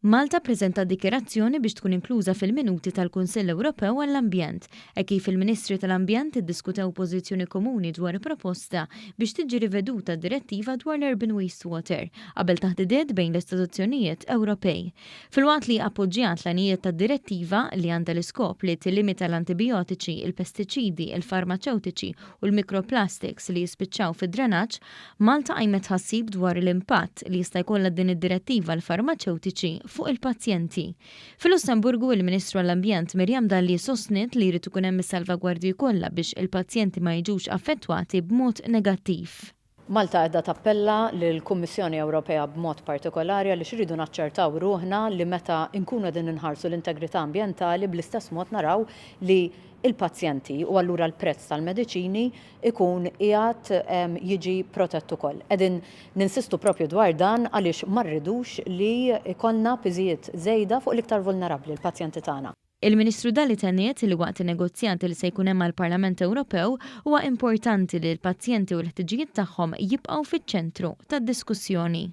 Malta ppreżentat dikjarazzjoni biex tkun inkluża fil-minuti tal-Kunsill Ewropew għall-Ambjent, hekk kif il-Ministri tal-Ambjent iddiskutew pożizzjoni komuni dwar proposta biex tiġi riveduta d-Direttiva dwar l-Urban Wastewater qabel taħdidiet bejn l-istituzzjonijiet Ewropej. Filwaqt li appoġġjat l-għanijiet tad-direttiva li għandha l-iskop li tillimita l-antibijotiċi, il-pestiċidi, il-farmaċewtiċi u l-mikroplastiks li jispiċċaw fid-drenaġġ, Malta qajmet tħassib dwar l-impatt li jista' jkollha din id-direttiva għall-farmaċewtiċi fuq il-pazjenti. Fil-Lussemburgu, il-Ministru għall-Ambjent Miriam Dalli sostniet li jrid ikun hemm is-salvagwardji kollha biex il-pazjenti ma jiġux affettwati b'mod negattiv. Malta qiegħda tappella lill-Kummissjoni Ewropea b'mod partikolari għaliex irridu naċċertaw ruħna li meta nkunu qegħdin inħarsu l-integrità ambjentali bl-istess mod naraw li l-pazjenti u allura l-prezz tal-mediċini ikun qiegħed jiġi protett ukoll. Qegħdin ninsistu propju dwar dan għaliex ma rridux li jkollna piżijiet żejda fuq l-iktar vulnerabbli, l-pazjenti tagħna. Il-Ministru Dalli tenniet li waqt in-negozjati li se jkun hemm mal-Parlament Ewropew huwa importanti li l-pazjenti u l-ħtiġijiet tagħhom jibqgħu fiċ-ċentru tad-diskussjoni.